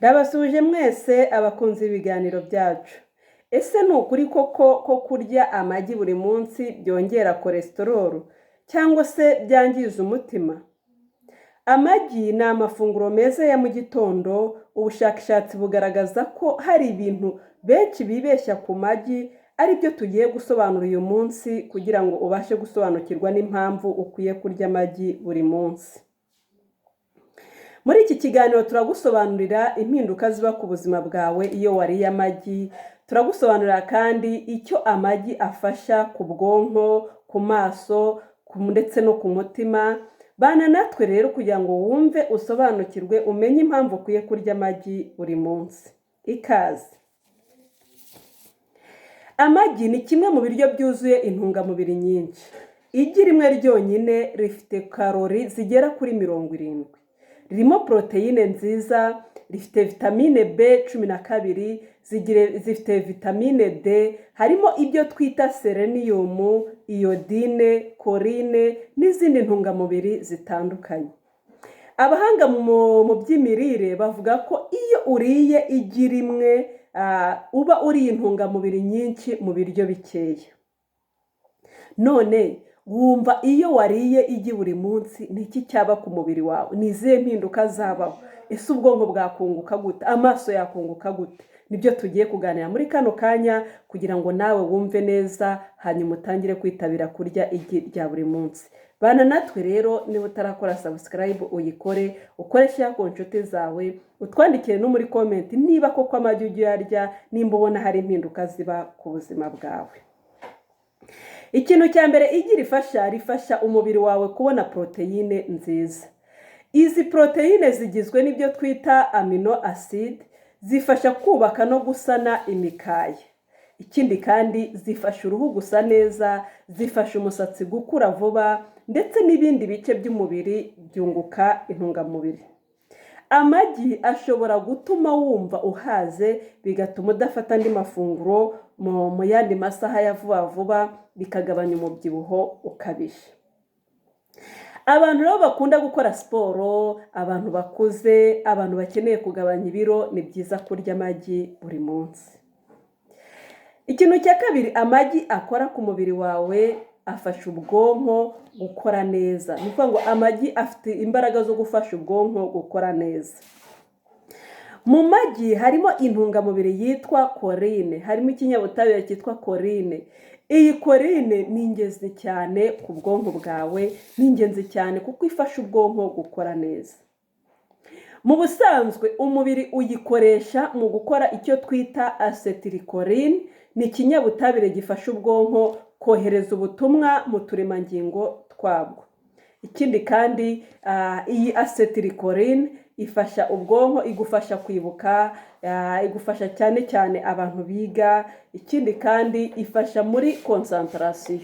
Ndabasuhuje mwese abakunzi b'ibiganiro byacu. Ese ni ukuri koko ko kurya amagi buri munsi byongera cholesterol cyangwa se byangiza umutima? Amagi ni amafunguro meza ya mu gitondo. Ubushakashatsi bugaragaza ko hari ibintu benshi bibeshya ku magi, aribyo tugiye gusobanura uyu munsi kugira ngo ubashe gusobanukirwa n'impamvu ukwiye kurya amagi buri munsi. Muri iki kiganiro turagusobanurira impinduka ziba ku buzima bwawe iyo wariye amagi, turagusobanurira kandi icyo amagi afasha ku bwonko, ku maso ndetse no ku mutima. Bana natwe rero kugira ngo wumve, usobanukirwe, umenye impamvu ukwiye kurya amagi buri munsi. Ikaze! Amagi ni kimwe mu biryo byuzuye intungamubiri nyinshi. Igi rimwe ryonyine rifite karori zigera kuri 70. Ririmo poroteyine nziza, rifite vitamine B12, zifite vitamine D, harimo ibyo twita selenium, iodine, choline n'izindi ntungamubiri zitandukanye. Abahanga mu by'imirire bavuga ko iyo uriye igi rimwe uba uriye intungamubiri nyinshi mu biryo bikeya. None wumva iyo wariye igi buri munsi ni iki cyaba ku mubiri wawe? Ni izihe mpinduka zabaho? Ese ubwonko bwakunguka gute? Amaso yakunguka gute? Nibyo tugiye kuganira muri kano kanya kugira ngo nawe wumve neza, hanyuma utangire kwitabira kurya igi rya buri munsi. Bana natwe rero, niba utarakora subscribe uyikore, ukore share ku nshuti zawe, utwandikire no muri comment niba koko amagi ujya uyarya, nimba ubona hari impinduka ziba ku buzima bwawe. Ikintu cya mbere igi rifasha, rifasha umubiri wawe kubona poroteyine nziza. Izi poroteyine zigizwe n'ibyo twita amino acid, zifasha kubaka no gusana imikaya. Ikindi kandi zifasha uruhu gusa neza, zifasha umusatsi gukura vuba, ndetse n'ibindi bice by'umubiri byunguka intungamubiri. Amagi ashobora gutuma wumva uhaze, bigatuma udafata andi mafunguro mu yandi masaha ya vuba vuba, bikagabanya umubyibuho ukabije. Abantu rero bakunda gukora siporo, abantu bakuze, abantu bakeneye kugabanya ibiro, ni byiza kurya amagi buri munsi. Ikintu cya kabiri amagi akora ku mubiri wawe, afasha ubwonko gukora neza. Ni ukuvuga ngo amagi afite imbaraga zo gufasha ubwonko gukora neza. Mu magi harimo intungamubiri yitwa choline, harimo ikinyabutabire cyitwa choline. Iyi choline ni ingenzi cyane ku bwonko bwawe, ni ingenzi cyane kuko ifasha ubwonko gukora neza. Mu busanzwe umubiri uyikoresha mu gukora icyo twita acetylcholine, ni ikinyabutabire gifasha ubwonko kohereza ubutumwa mu turemangingo twabwo. Ikindi kandi iyi acetylcholine ifasha ubwonko, igufasha kwibuka, igufasha cyane cyane abantu biga. Ikindi kandi ifasha muri concentration.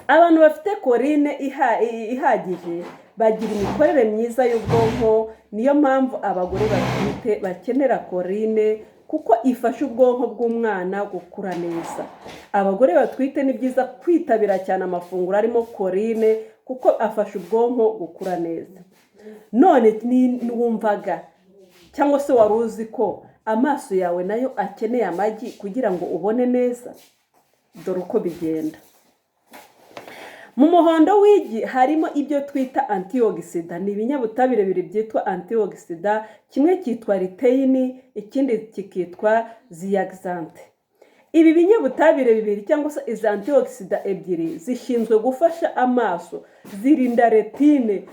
Abantu bafite choline ihagije bagira imikorere myiza y'ubwonko. Niyo mpamvu abagore batwite bakenera choline, kuko ifasha ubwonko bw'umwana gukura neza. Abagore batwite ni byiza kwitabira cyane amafunguro arimo choline, kuko afasha ubwonko gukura neza. None wumvaga cyangwa se wari uzi ko amaso yawe nayo akeneye amagi kugira ngo ubone neza? Dore uko bigenda. Mu muhondo w'igi harimo ibyo twita antioxidant, ni ibinyabutabire bibiri byitwa antioxidant, kimwe cyitwa lutein, ikindi kikitwa zeaxanthin. Ibi binyabutabire bibiri cyangwa se izi antioxidant ebyiri zishinzwe gufasha amaso, zirinda rétine,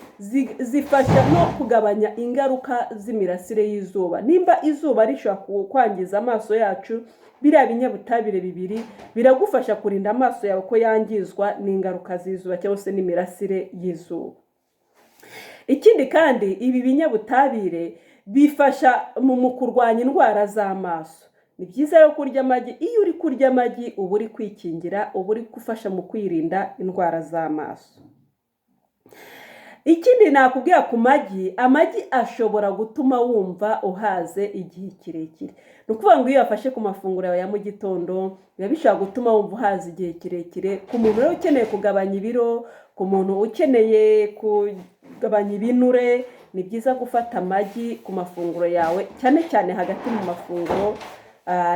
zifasha no kugabanya ingaruka z'imirasire y'izuba. Nimba izuba rishobora kwangiza amaso yacu, biriya binyabutabire bibiri biragufasha kurinda amaso yawe ko yangizwa n'ingaruka z'izuba cyangwa se n'imirasire y'izuba. Ikindi kandi ibi binyabutabire bifasha mu kurwanya indwara z'amaso. Ni byiza rero kurya amagi. Iyo uri kurya amagi uba uri kwikingira, uba uri gufasha mu kwirinda indwara z'amaso. Ikindi nakubwira ku magi, amagi ashobora gutuma wumva uhaze igihe kirekire. Ni ukuvuga ngo iyo uyafashe ku mafunguro yawe ya mu gitondo, biba bishobora gutuma wumva uhaze igihe kirekire. Ku muntu rero ukeneye kugabanya ibiro, ku muntu ukeneye kugabanya kugabanya ibinure, ni byiza gufata amagi ku mafunguro yawe, cyane cyane hagati mu mafunguro.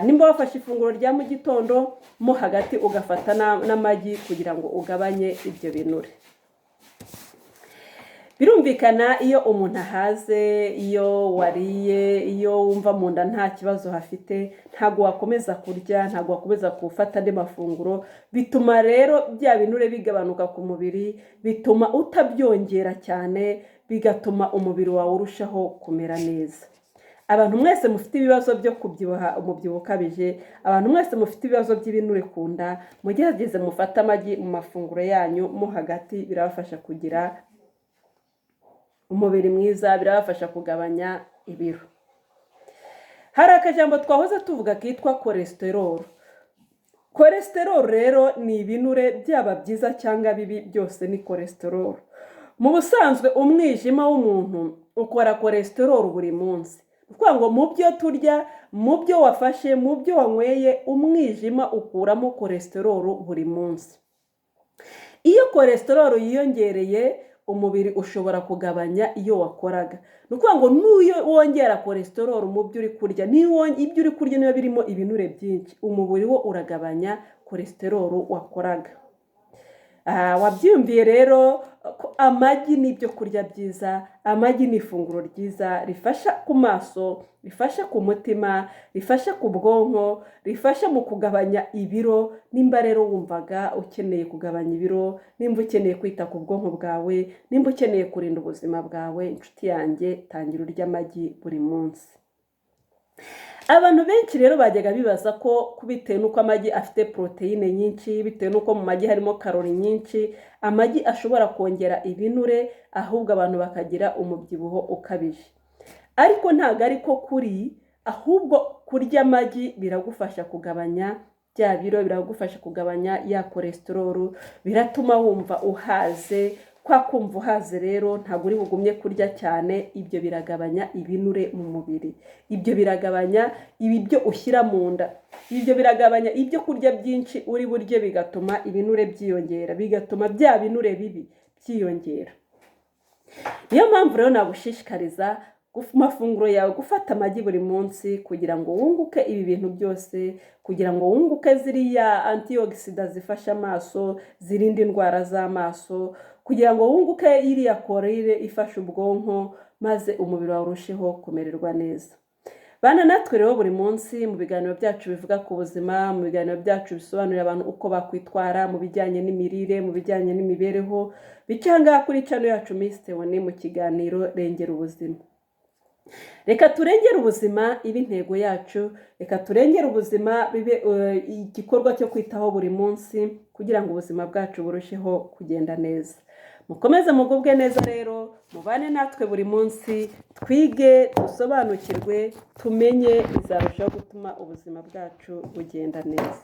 Nimba wafashe ifunguro rya mu gitondo, mo hagati ugafata n'amagi kugira ngo ugabanye ibyo binure. Birumvikana, iyo umuntu ahaze, iyo wariye, iyo wumva mu nda nta kibazo hafite, ntabwo wakomeza kurya, ntabwo wakomeza gufata andi mafunguro. Bituma rero bya binure bigabanuka ku mubiri, bituma utabyongera cyane, bigatuma umubiri wawe urushaho kumera neza. Abantu mwese mufite ibibazo byo kubyibuha, umubyibuho ukabije, abantu mwese mufite ibibazo by'ibinure ku nda, mugerageze mufate amagi mu mafunguro yanyu mo hagati. Birabafasha kugira umubiri mwiza, birabafasha kugabanya ibiro. Hari akajambo twahoze tuvuga kitwa cholesterol. Cholesterol rero ni ibinure, byaba byiza cyangwa bibi, byose ni cholesterol. Mu busanzwe umwijima w'umuntu ukora cholesterol buri munsi. Ni ukuvuga ngo mu byo turya, mu byo wafashe, mu byo wanyweye, umwijima ukuramo cholesterol buri munsi. Iyo cholesterol yiyongereye, umubiri ushobora kugabanya iyo wakoraga. Ni ukuvuga ngo n'iyo wongera cholesterol mu byo uri kurya, ibyo uri kurya niba birimo ibinure byinshi, umubiri wo uragabanya cholesterol wakoraga. Wabyiyumviye rero ko amagi ni ibyo kurya byiza. Amagi ni ifunguro ryiza rifasha ku maso, rifasha ku mutima, rifasha ku bwonko, rifasha mu kugabanya ibiro. Nimba rero wumvaga ukeneye kugabanya ibiro, nimba ukeneye kwita ku bwonko bwawe, nimba ukeneye kurinda ubuzima bwawe, inshuti yanjye, tangira urya amagi buri munsi. Abantu benshi rero bajyaga bibaza ko bitewe n'uko amagi afite poroteyine nyinshi, bitewe n'uko mu magi harimo karori nyinshi, amagi ashobora kongera ibinure, ahubwo abantu bakagira umubyibuho ukabije. Ariko ntabwo ari ko kuri. Ahubwo kurya amagi biragufasha kugabanya bya biro, biragufasha kugabanya ya cholesterol, biratuma wumva uhaze. Kwa kumva uhaze rero, ntabwo uri bugumye kurya cyane. Ibyo biragabanya ibinure mu mubiri, ibyo biragabanya ibyo ushyira mu nda, ibyo biragabanya ibyo kurya byinshi uri burye, bigatuma ibinure byiyongera, bigatuma bya binure bibi byiyongera. Niyo mpamvu rero nagushishikariza ku mafunguro yawe gufata amagi buri munsi, kugira ngo wunguke ibi bintu byose, kugira ngo wunguke ziriya antioxidants zifasha amaso, zirinda indwara z'amaso, kugira ngo wunguke iriya choline ifasha ubwonko, maze umubiri wawe urusheho kumererwa neza. Bana natwe rero buri munsi mu biganiro byacu bivuga ku buzima, mu biganiro byacu bisobanurira abantu uko bakwitwara mu bijyanye n'imirire, mu bijyanye n'imibereho, bica ngaha kuri channel yacu Miss Theoni, mu kiganiro Rengera Ubuzima. Reka turengere ubuzima ibe intego yacu, reka turengere ubuzima bibe igikorwa cyo kwitaho buri munsi, kugira ngo ubuzima bwacu burusheho kugenda neza. Mukomeze mugubwe neza rero, mubane natwe buri munsi, twige, dusobanukirwe, tumenye, bizarushaho gutuma ubuzima bwacu bugenda neza.